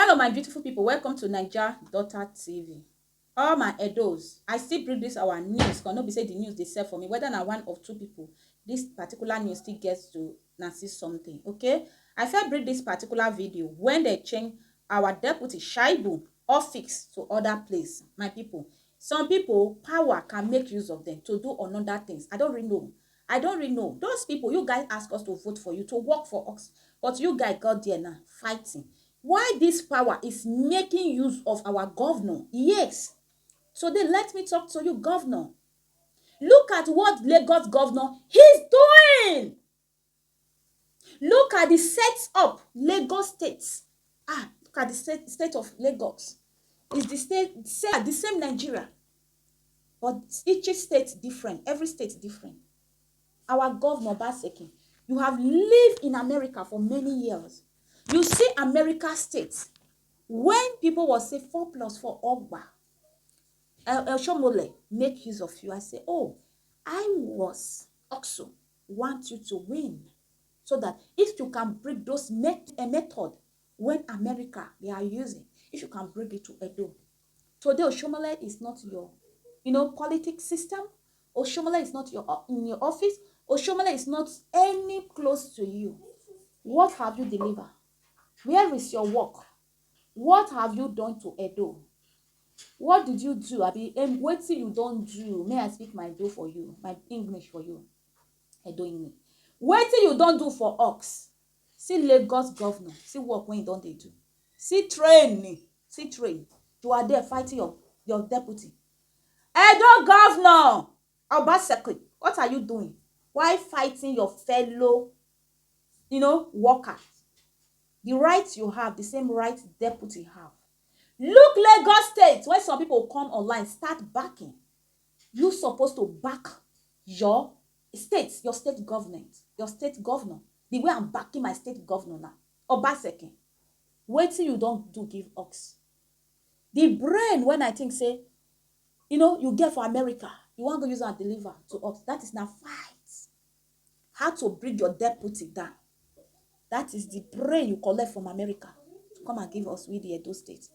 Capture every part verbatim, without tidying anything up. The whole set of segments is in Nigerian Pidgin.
Hello, my beautiful people. Welcome to Naija Daughter T V. All my Edos, I still bring this our news, 'cause no be say the news dey sell for me. Whether na one or two people, this particular news still gets to na see something. Okay, I first bring this particular video when they change our deputy Shaibu office to other place. My people, some people, power can make use of them to do another things. I don't really know. I don't really know. Those people, you guys ask us to vote for you, to work for us, but you guys got there now fighting. Why this power is making use of our governor? Yes. So then let me talk to you, governor. Look at what Lagos governor is doing. Look at the setup Lagos State. Ah, look at the state, state of Lagos. It's the state, same, the same Nigeria, but each state different. Every state different. Our governor Obaseki, you have lived in America for many years. You see America states, when people will say four plus four Ogba, El, El Shomole make use of you. I say, oh, I was also want you to win, so that if you can bring those met, a method when America they are using, if you can bring it to Edo. Today, Oshomole is not your, you know, politics system. Oshomole is not your o- in your office. Oshomole is not any close to you. What have you delivered? Where is your work? What have you done to Edo? What did you do? I be um, waiting you don't do. May I speak my do for you, my English for you? Edo English. Waiting you don't do for Ox. See Lagos governor. See work when you don't they do. See train. See train. You are there fighting your, your deputy. Edo governor Obaseki, what are you doing? Why fighting your fellow, you know, worker? The right you have, the same right deputy have. Look Lagos State, when some people come online, start backing. You supposed to back your state, your state government, your state governor. The way I'm backing my state governor now, Obaseki, waiting you don't do give Ox. The brain when I think say, you know, you get for America, you want to use and deliver to Ox. That is now fight. How to bring your deputy down. That is the brain you collect from America to come and give us with the Edo State.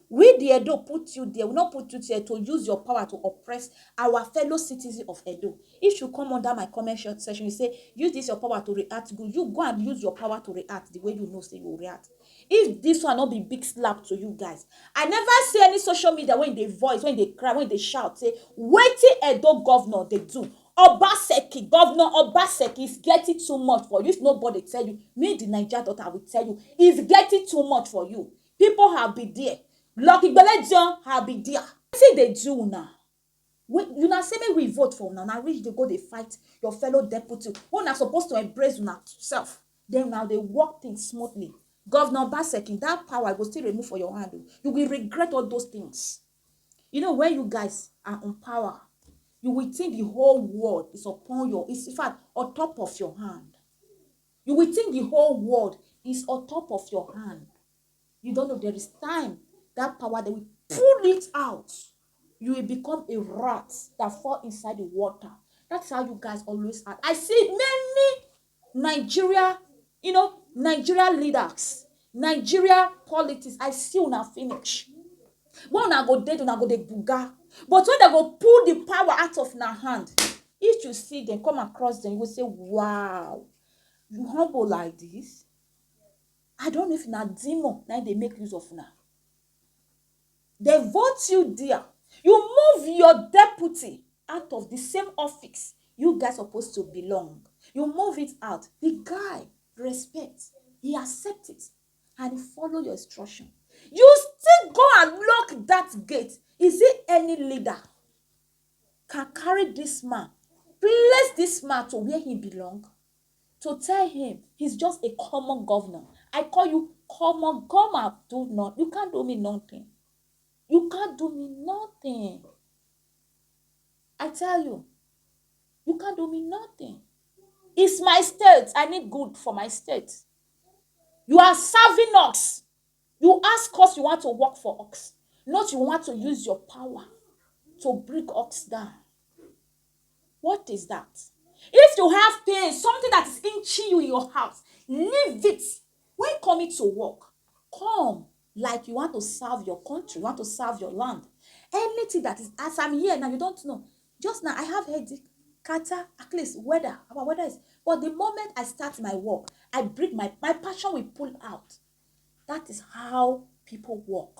We the Edo put you there. We not put you there to use your power to oppress our fellow citizens of Edo. If you come under my comment section, you say use this your power to react good. You go and use your power to react the way you know say you react. If this one not be big slap to you guys, I never see any social media when they voice, when they cry, when they shout, say waiting Edo governor they do. Obaseki, governor Obaseki is getting too much for you. If nobody tell you, me the Niger daughter will tell you, it's getting too much for you. People have been there. Lucky Belegion have been there. See they do now. We, you now say me we vote for now. Now reach they go they fight your fellow deputy. Who not supposed to embrace you now self? Then now they work things smoothly. Governor Obaseki, that power will still remove for your hand. Oh. You will regret all those things. You know, when you guys are on power, you will think the whole world is upon your, it's in fact on top of your hand. You will think the whole world is on top of your hand. You don't know there is time that power they will pull it out. You will become a rat that fall inside the water. That's how you guys always act. I see many Nigeria, you know, Nigeria leaders, Nigeria politics. I see una finish. When una go dead, una go dey buga. But when they go pull the power out of una hand, if you see them come across them, you go say, wow, you humble like this. I don't know if na demon na they make use of una. They vote you there. You move your deputy out of the same office you guys supposed to belong. You move it out. The guy respect, he accept it, and he follow your instruction. You still go and lock that gate. Is it any leader can carry this man, place this man to where he belong, to tell him he's just a common governor? I call you common, come and do not. You can't do me nothing. You can't do me nothing. I tell you, you can't do me nothing. It's my state. I need good for my state. You are serving us. You ask us you want to work for us, not you want to use your power to bring us down. What is that? If you have pain, something that is inching you in your house, leave it. When coming to work, come like you want to serve your country, you want to serve your land. Anything that is, as I'm here now, you don't know. Just now, I have headache, catarrh, at least weather, our weather is. But the moment I start my work, I bring my, my passion will pull out. That is how people work.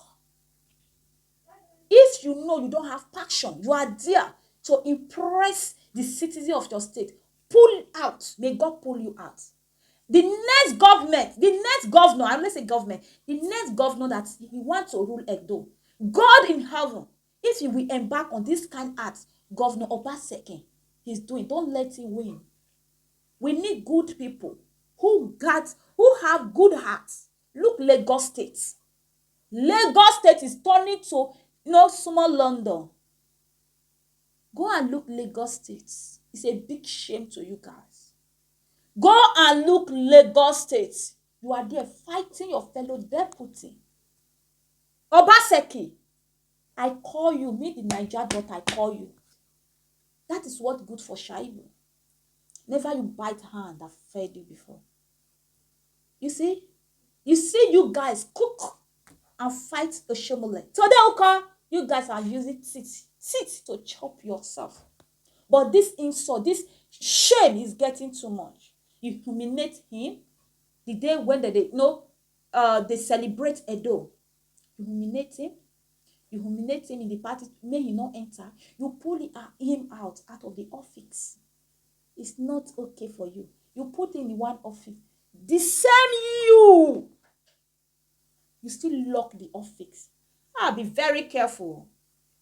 If you know you don't have passion, you are there to impress the citizen of your state. Pull out. May God pull you out. The next government, the next governor, I always say government, the next governor that he want to rule Edo, God in heaven, if he will embark on this kind act, Governor Obaseki, he's doing, don't let him win. We need good people who got, who have good hearts. Look Lagos State. Lagos State is turning to no small London. Go and look Lagos State. It's a big shame to you guys. Go and look Lagos State. You are there fighting your fellow deputy. Obaseki, I call you, me the Naija daughter, I call you. That is what good for Shaibu. Never you bite hand that fed you before. You see? You see you guys cook and fight Oshomole. Today, Uko, you guys are using teeth, teeth to chop yourself. But this insult, this shame is getting too much. You humiliate him the day when they, they, you know, uh, they celebrate Edo. You humiliate him. You humiliate him in the party. May he not enter. You pull it out, him out, out of the office. It's not okay for you. You put him in one office. The same you. You still lock the office. Ah, be very careful.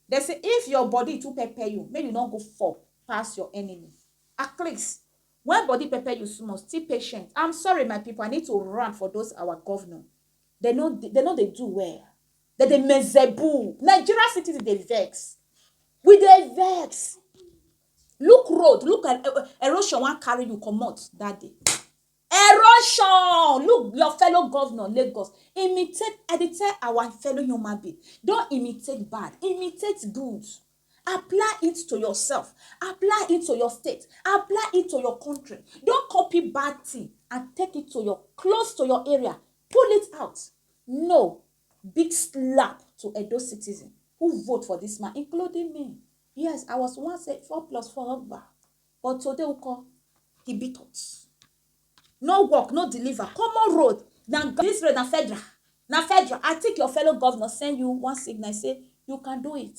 They say if your body too pepper you, may you not go for pass your enemy. At least, when body pepper you small, still patient. I'm sorry, my people. I need to run for those our governor. They know they, they know they do well. That they mezebu. Nigeria citizens they vex. We they vex. Look road, look at uh, erosion one carry you comot that day. Erosion! Look, your fellow governor, Lagos. Imitate, I dey tell our fellow human being. Don't imitate bad, imitate good. Apply it to yourself, apply it to your state, apply it to your country. Don't copy bad thing and take it to your close to your area. Pull it out. No, big slap to Edo citizen who vote for this man, including me. Yes, I was once a four plus four Ogba, but today we call he beat us. No work, no deliver. Common road. Now this road na federal. Na federal. I think your fellow governor send you one signal, say you can do it.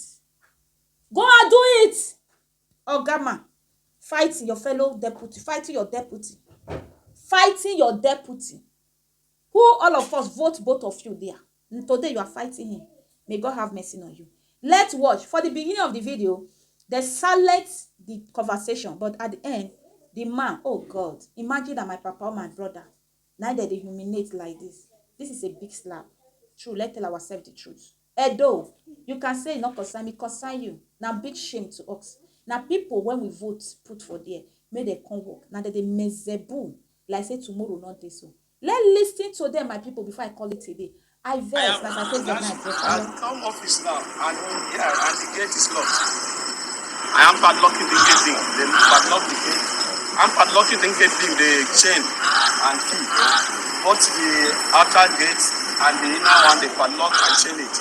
Go and do it. Ogama, fighting your fellow deputy, fighting your deputy, fighting your deputy. Who all of us vote both of you there. And today you are fighting him. May God have mercy on you. Let's watch. For the beginning of the video, they silence the conversation, but at the end, the man, oh God, imagine that my papa or my brother, now that they humiliate like this. This is a big slap. True, let's tell ourselves the truth. Edo, you can say e no concern me, concern you. Na big shame to us. Na people when we vote put for there, make dem come work. Na dem dey mezebu like say tomorrow no dey so. Let's listen to them, my people, before I call it a day. I vex, like I said, that night. I come office now, and yeah, and the gate is locked. I am padlocking the gate thing. They padlock the gate. I'm padlocking the gate thing, the chain and key. Both the outer gate and the inner one, they padlock and chain it.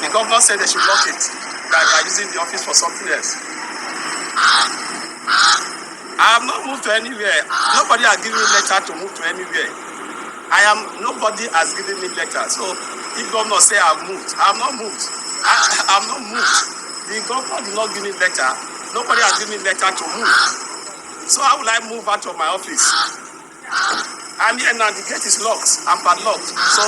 The governor said they should lock it, that they are using the office for something else. I have not moved to anywhere. Nobody has given me letter to move to anywhere. I am, nobody has given me letter. So if governor say I've moved, I have not moved. I, I have not moved. The governor did not give me letter. Nobody has given me letter to move. So how will I move out of my office? I'm here now, the gate is locked and padlocked. So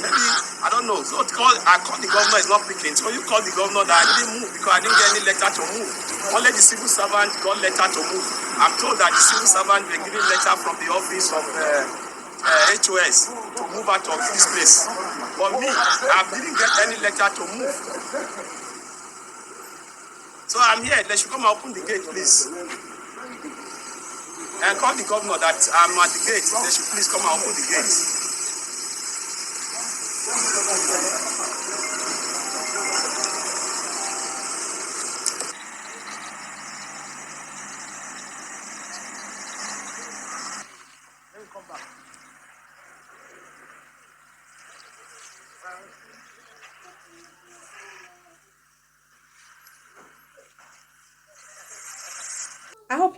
maybe, I don't know. So call, I call the governor, is not picking. So you call the governor that I didn't move because I didn't get any letter to move. Only the civil servant got letter to move. I'm told that the civil servant were given letter from the office of uh, uh, H O S to move out of this place. But me, I didn't get any letter to move. So I'm here. They should come and open the gate, please. And call the governor that I'm at the gate. They should please come and open the gate.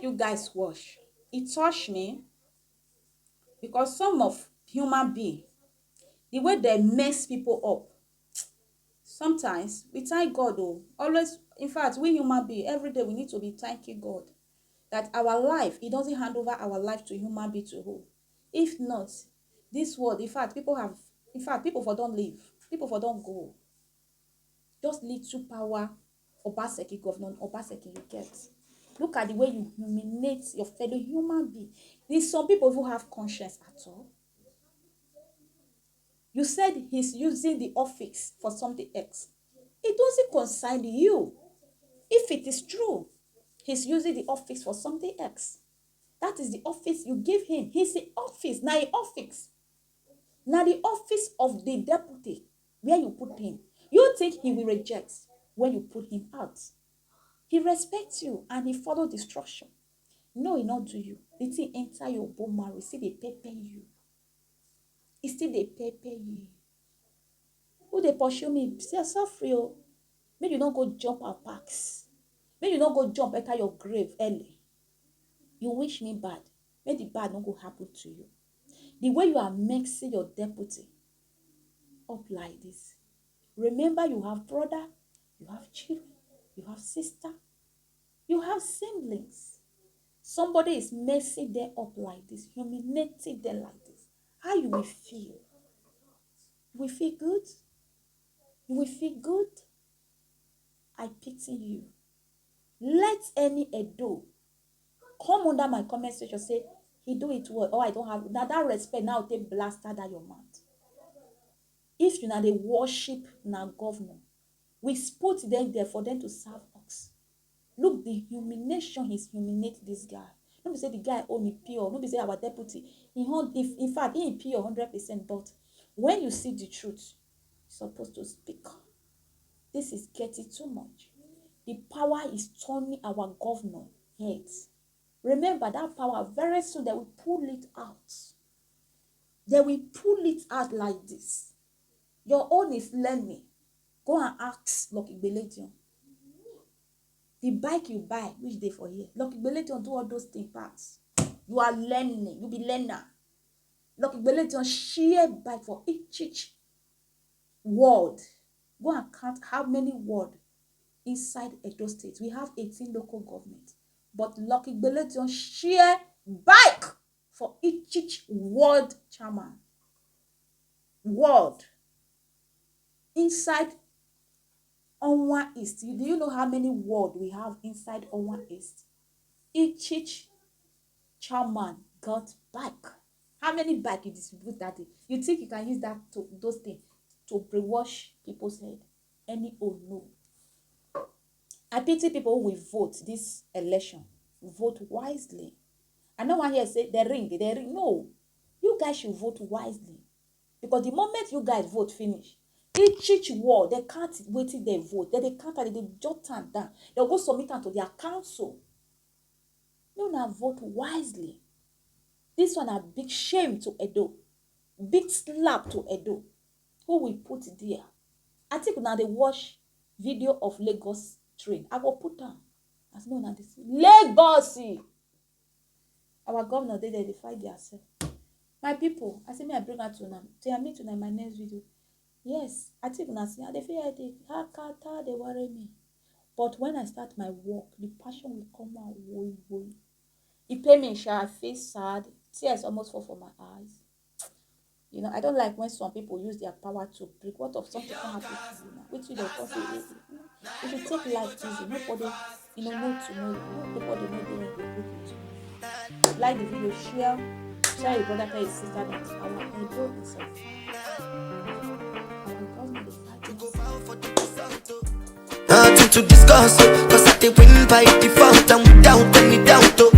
You guys watch. It touch me because some of human being, the way they mess people up, sometimes we thank God. Oh, always, in fact, we human being, every day we need to be thanking God that our life, He doesn't hand over our life to human being to hold. If not, this world, in fact, people have, in fact, people for don't live, people for don't go. Just little power Obaseki, Governor Obaseki, you get. Look at the way you humiliate your fellow human being. There's some people who have conscience at all. You said he's using the office for something else. It doesn't concern you. If it is true, he's using the office for something else. That is the office you give him. He's the office, na him office. Na the office of the deputy where you put him. You think he will reject when you put him out? He respects you and he follow the structure. No, he not do you. The thing enter your bone marrow, see they pepper you. He still dey pepper you. Who dey pursue me? Say, suffer o. Make you no go jump and pass. Make you no go jump enter your grave early. You wish me bad. Make the bad no go happen to you. The way you are mixing your deputy up like this, remember you have brother, you have children, you have sister, you have siblings. Somebody is messing them up like this, humiliating them like this. How you will feel? You will feel good? You will feel good? I pity you. Let any Edo come under my comment section, say he do it well, or I don't have. Now that respect now take blaster that your mouth. If you now they worship now governor, we put them there for them to serve us. Look the humiliation he's humiliate this guy. No be say the guy own he pure. No be say our deputy. He own, if, in fact, he pure hundred percent. But when you see the truth, you're supposed to speak. This is getting too much. The power is turning our governor head. Remember that power. Very soon they will pull it out. They will pull it out like this. Your own is learning. Go and ask Lucky Beledion. The bike you buy, which day for here? Lucky Beledion do all those things parts. You are learning. You be learner. Lucky Beledion share bike for each each ward. Go and count how many ward inside Edo State. We have eighteen local government, but Lucky Beledion share bike for each each ward chairman. Ward inside Onwa East. You, do you know how many ward we have inside Onwa East? Each each chairman got bike. How many bike you distribute that day? You think you can use that to those things to brainwash people's head? Any oh no. I pity people who will vote this election. Vote wisely. I know one here say they ring, they ring. No, you guys should vote wisely, because the moment you guys vote finish, each each ward they can't wait till they vote. Then they can't, they jot am down. They go submit am to their council. No, now vote wisely. This one a big shame to Edo, big slap to Edo. Who we put there? I think now they watch video of Lagos train. I go put am as no na this Lagos. Our governor dey there, they fight their self. My people, I say me I bring out to now. Till I meet you in my next video. Yes, I think now see, I dey feel headache. Hakata they worry me. But when I start my work, the passion will come out. Woi, woi. It pay me, sha, I feel sad. Tears almost fall from my eyes. You know, I don't like when some people use their power to break. What of something can happen to you now? Which you don't say, you should take life easy. Nobody, you know, no tomorrow. No, nobody know the end will break it. Like the video, share, share your brother, tell your sister that our Edo is a our government is fighting. Nothing to discuss, oh, cause I dey win by default and without any doubt, oh.